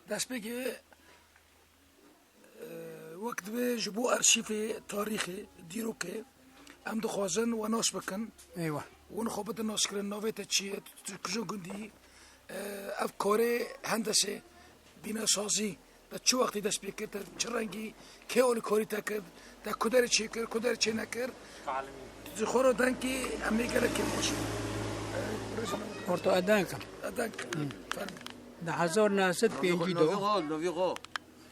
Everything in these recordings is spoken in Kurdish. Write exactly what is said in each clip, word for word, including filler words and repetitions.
Destpêkê, e, wek divê ji bo arşîvê, tarîxê, dîrokê, em dixwazin we nas bikin. Eywa. Hûn xwe bidin naskirin, navê te çi ye, tu, tu kujin gundî, e, ev karê hendesê, bînesazî, te çi wextî dest pê kir, te çi rengî, kê alîkarî te kir, te ku derê çêkir, ku derê çênekir. Tu ji xwe re denkî em ê gelekî baş. E, Orto e denkim. E, denk. Fermî. Di hezar neh sed pêncî do. Novî xwe, novî xwe.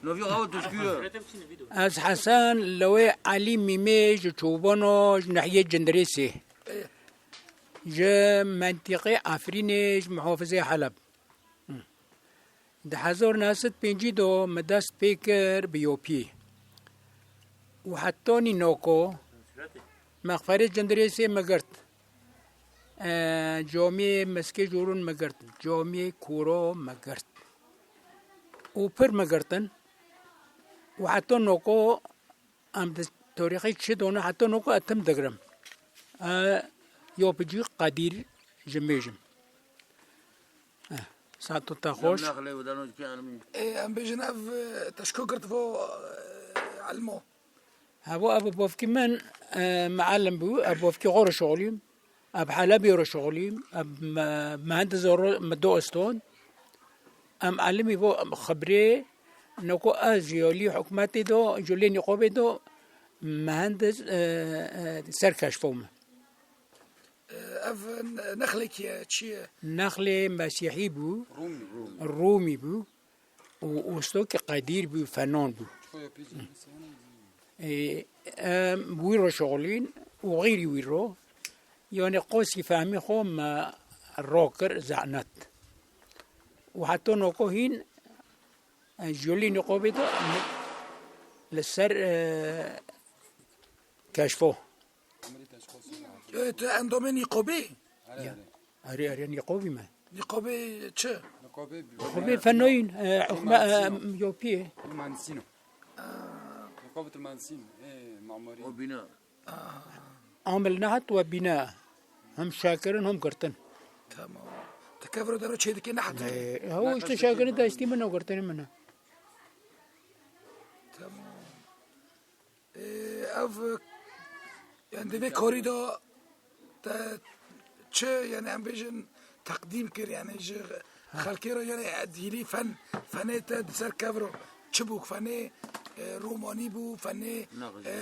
Novî xwe tu şkû ye. Ez Hesen Lewê Elî Mîmê ji Çobano ji nehiyê Cindirêsê. Ji mentîqê Efrînê ji muhafizê Heleb. Di hezar neh sed pêncî do me dest pê kir bi yopî. Û hetanî noko mexferê Cindirêsê me girt. E, camiyê Meskê Jorûn me girt. Camiyê Koro me girt. Û pir me girtin. Û heta noko em di torîxê çi done heta noko ez tim digirim. E, yopicî Qedîr ji mêjim. Eh, saeto te xweş. Ê, em bêjin ev, e, te ji ku girt vo, e, elmo? Hevo ev bovkî min, e, muallim bû, ev bovkî xwe re şixulîm, ev Helebê re şixulîm, ev me-, mehendis re me do eston. Em elimî vo xibrê, noko ez ji yolî hikûmetê do, ji lê nîqobê do, mehendis, e, e, ser keşfo me. Ev nexlekî ye, çi ye? Nexlê Mesîhî bû, Rûmî, Rûmî. Rûmî bû û ûstokî Qedîr bû, fenan bû. Ê, em wî ro şixulîn û xeyrî wî ro. Yanî qosî fehmî xwe me ro kir, zehnet. Û heta noko hîn, e, ji yolî nîqobê de li ser, e, keşfo. E, tu endamê nîqobê? Ya. Erê, erê, nîqobî me. Nîqobê çi? Nîqobê fenoyîn, e, hukme, e, yopiyê. Muhendisîn o. Nîqobê muhendisîn, e, memurî. O bîna. Amil nehat we bîna. Hem şakirin hem girtin. Tamam. Te kevro dero çê dikê nehat. E, o işte şakirin destî min o, girtinê min o. Tamam. Ê, ev, yani, di vê karî de te çi, yani, em bêjin, teqdîm kir, yani, ji xelkê re, yani, dîlî fen, fenê te di ser kev re çi bû? Fenê, e, romanî bû, fenê, e,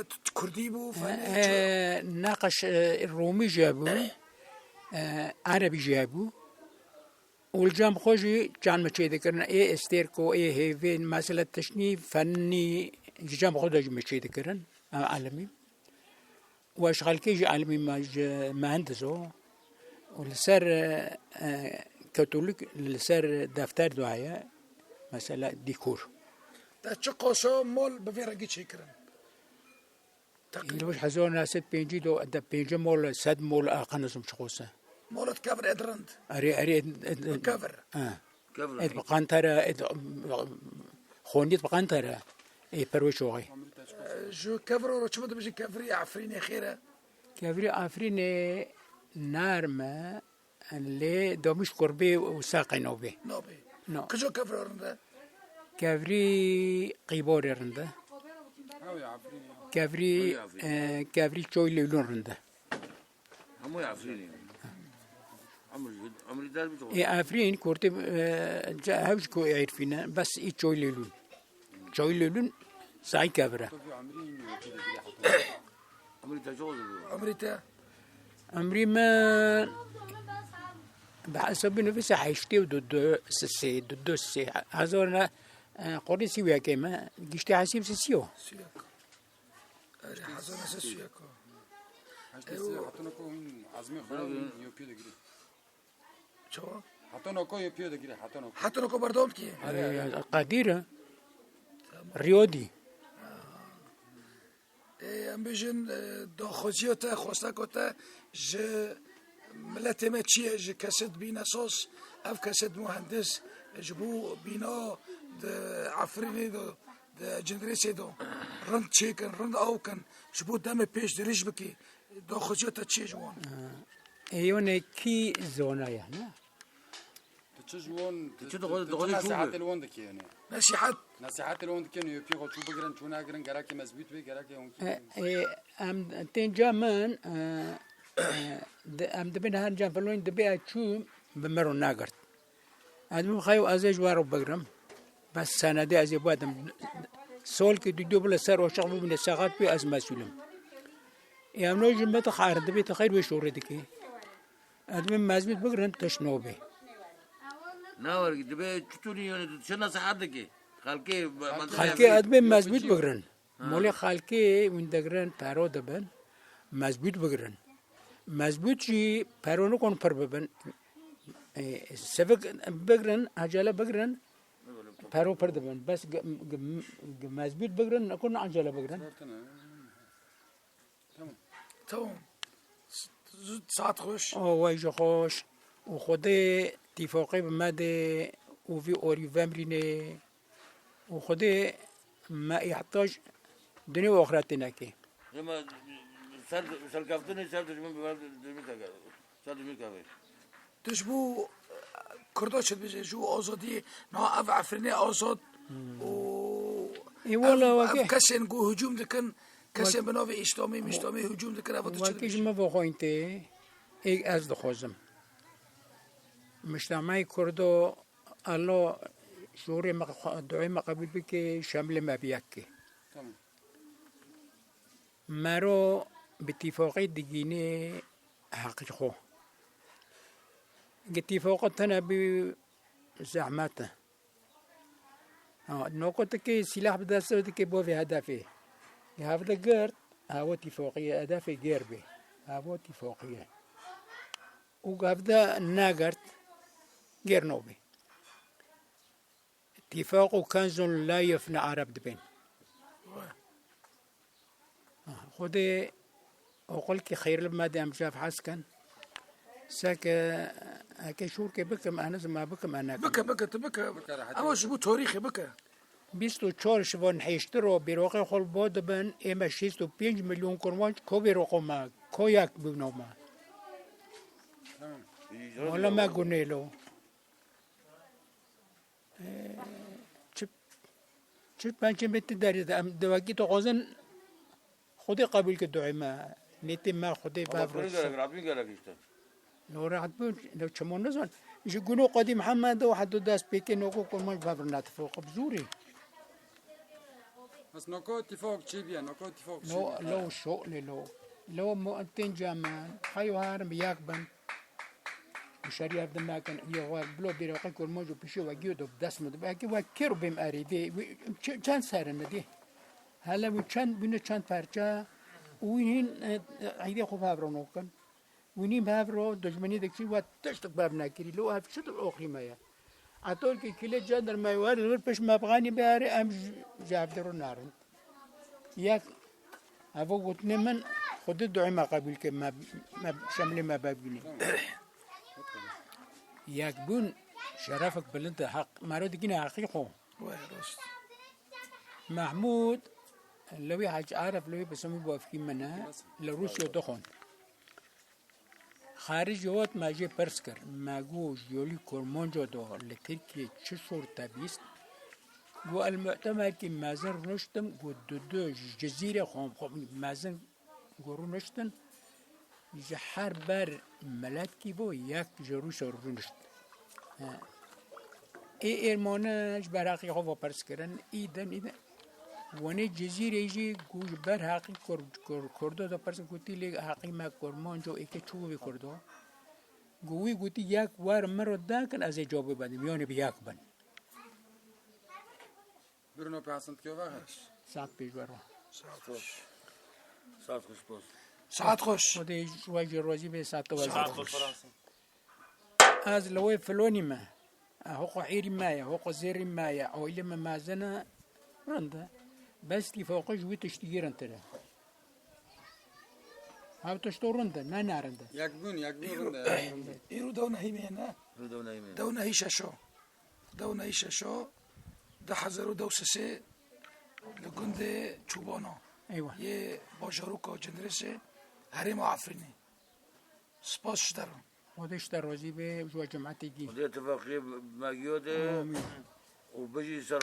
t-, t-, kurdî bû, fenê çi? E, neqeş, e, romî jî hebû, e, erebî jî hebû. Û li cem xwe jî can me çê dikirin, ê estêrko, ê hêvên, mesela tiştnî fennî ji cem xwe de jî me çê dikirin, em elimî. Û ez ji xelkê jî elimî me ji mehendis o. Û li ser, e, e, katolik, li ser defter de heye, mesela dîkor. Te çi qoşo mol bi vê rengî çêkirin? Îro ji hezar neh sed pêncî do, de pêncî mol, sed mol aqin izim çi qose. Molet kevir ed rind. Erê, erê, ed, ed, ed, kevir. Ha. Kevir. Ed bi qantere, ed xonît bi qantere. Ê perwe çoxê. Ji kevir ro çi dibêjin, kevirî Efrînê xêr e? Kevirî Efrînê nerm e. Lê domîş kurbê û saqê nobê. Nobê. No. Kijo kevro rind e? Kevrî qîborê rind e. Kevrî, e, kevrî çoy lêlûn rind e. Hemû Efrînê. Hemû ji, hemû ji der bijo. Ê Efrîn, kurtê, e, ca-, hev ji ku êrfîne, bes î çoy lêlûn. Çoy lêlûn, say kevir e. Emrî te çi oldu? Emrî te? Emrî min bi hesabî nivîse heştê û du, du, sisê, du, du, sisê. Hezar ne, e, qurî sî û yekê me, giştî hesîb sisî yo. Sî û yek. Erê, hezar ne sisî û yek o. Heştê sisê, hatuna ku hûn ezmê xwe yopî digirî. Çawa? Heta noko yê pîyo digire, heta noko. Heta noko berdewam dikî? Erê, erê. Qedîr e. Tamam. Riyodî. Ê, em bêjin, e, daxwaziya te, xwesteka te ji miletê me çi ye? Ji kesê dibîne saz, ev kesê muhendis, ji bo bîna di Efrînê de, di Cindirêsê de rind çêkin, rind aw kin, ji bo demê pêş dirêj bikî. Daxwaziya te çi ye ji wan? Ê, yone kî zona ye, ne? Tu Çi ji wan, tu çi dixwazî, tu dixwazî çû nesihetê bi? Li wan dikê, yani? Nesihet. Nesihetê li wan dikê, yani, pê xwe çû bigirin, çû nagirin, gerekê mezbût bê, gerekê hûn kî E, bê? E, em tên ca min, e, e, di, em dibin her cem filonî dibê ez çûm, bi min ro nagirt. Ez dibim xeyo ez ê ji we re bigirim. Bes senedê ez ê bidim. Solkî dû dû bile ser oşaq bibîne sexat bî ez mesûl im. Ê em no ji min dixerin, dibê tu xeyr wê şorê dikê. Ez dibim mezbût bigirin, tişt nobê. Na wergî, dibê çi tûnî yonê tu çi nesihet dikê? Xelkê, Xelkê ez dibê mezbût bigirin. Ha. Molê xelkê wîn digirin, pero dibin, mezbût bigirin. Mezbût jî pero nikon pir bibin. E, sivik bigirin, acele bigirin, pero pir dibin. Bes g-, g-, g-, mezbût bigirin, nikon acele bigirin. Tamam. Tamam. S-, saet xweş. O, wey jî xweş. Û Xwedê tîfoqê bi me dê û vî orî vemrînê. Û Xwedê me îhtiyac dunê û axretê neke. Dema ser, serkeftinê ser dijmin bi dijmin keve. Ser dijmin keve. Tu ji bo Kurda çi dibêje? Ji bo azadiyê, niha ev Efrînê azad û Ê, ev, wela ev weke kesên ku hicûm dikin, kesên bi navê Îslamî, Mîslamî hicûm dikin, ev tu çi weke ji dibêje? Me vexwayîn tê, ê ez dixwazim. Mujtemeyê Kurdo, Allah şorê me, duayê me qebûl bike, şemlê me bi yek ke. Tamam. Mero bi tîfoqê digînê heqî xwe. Gi tîfoqê tune bî zehmet e. Ha, nokotikê sîlah bi dest dikê bo vê hedefê. Hevde girt, hevo tîfoqî ye, hedefê gêr bê. Hevo tîfoqî ye. Û hevde negirt, gêr nobê. Tîfaq û kenzun la yefne Ereb dibên. Xwedê oqilkî xeyr li me de em jav hez kin. Seke eke şûrkê bikim, ez nizim me bikim, ez nekim. Bike, bike, tu bike. Bike, rehet. Ama ji bo tarîxê bike. Bîst û çar şivan hêştir û bîroqê xwe li bo dibin, ê me şêst û pênc milyon kurmanc ko bîroqo me, ko yek bûno me. Tamam. Wala me gunêlo. Çi, çi pençemê ti derê de em di wekî dixwazin Xwedê qebûl ke duayê me. Nêtê me Xwedê Allah bevro. Xwedê gerek, Rabbî gerek işte. Lo rehet bûn, lo çimo nizan. Ji guno qedî Mihemed û heta dest pêkê noko kurmanc bevro natifoqib zûrî. Bes noko tîfok çê bîye, noko tîfok çê bîye. No, lo şoqlê lo. Lo mu'ettên camen, xeyo harim yek bin. Muşerî ev dimekin, yê xwe bilo bîroqê kurmanc û pişê we giyo do dest min dibe. Eke we kêr bêm erê dê, wî ç-, çend serin dê. Hele wî çend bûne çend perçe, û wî hîn, e, e, eydê xwe bi hev re nokin. Wî nî bi hev re dijminî dikişî, we tiştik bi hev nekirî. Lo ev çi dir oxrî me ye? Atorkî kîlê cendir me wer, li vir pişt me bixanî biarê, em ji, ji hevdê re narin. Yek, evo gotinê min, Xwedê duayê me qebûl ke, me, me, şemlê me bebînê. Yek bûn, şerefek bilind e, heq, mero dikîne heqî xwe. Wê, rast. Mehmûd, li wî Hec Arif, li wî bisimî bavkî min e, li Rûsya dixwend. Xaricî hot me jê pirs kir. Me got, ji yolî Kurmanca de li Tirkiyê çi şor te bîst? Got, el mu'temerkî mezin rûniştim, got, du du ji Cizîrê xwe, xwe mezin got rûniştin. Ji her ber miletkî bo yek ji Rûsya rûnişt. He. Ê êrmane ji ber heqî xwe ve pirs kirin, î din, î din. Wenê Cizîrê jî ku ji ber heqî Kur-, Kur-, Kurdo de pirs kutî lê heqî me Kurmanco êkê çû bî Kurdo. Ku wî gotî yek wer min re dakin ez ê cawabê bedim, yanî bi yek bin. Bruno Peasant Kyovax. Saet pêş ver. Saet xweş. Saet xweş post. Saet xweş. Xwedê ji we jî rozî bê, saet we jî xweş. Saet xweş. Ez li wê filonî me. Hoko hêrî me ye, hoko zêrî me ye, oylê me mezin e, rind e. Bes tîfoqê ji wî tiştî yê rindtir e. Hev tişto rind e, ne nerind e. Yekbûn, yekbûn rind e. Îro dew nehî me ne? Îro dew nehî me. Dew nehî şeşo. Dew nehî şeşo, du hezar û deh sisê li gundê Çûbano. Eywa. Yê bajaroka Cindirêsê herêma Efrînê. Spas ji te re. Xwedê ji te razî be, ji we cemaetê dî. Xwedê tifaqê me giyo de. Amîn. Û bijî ser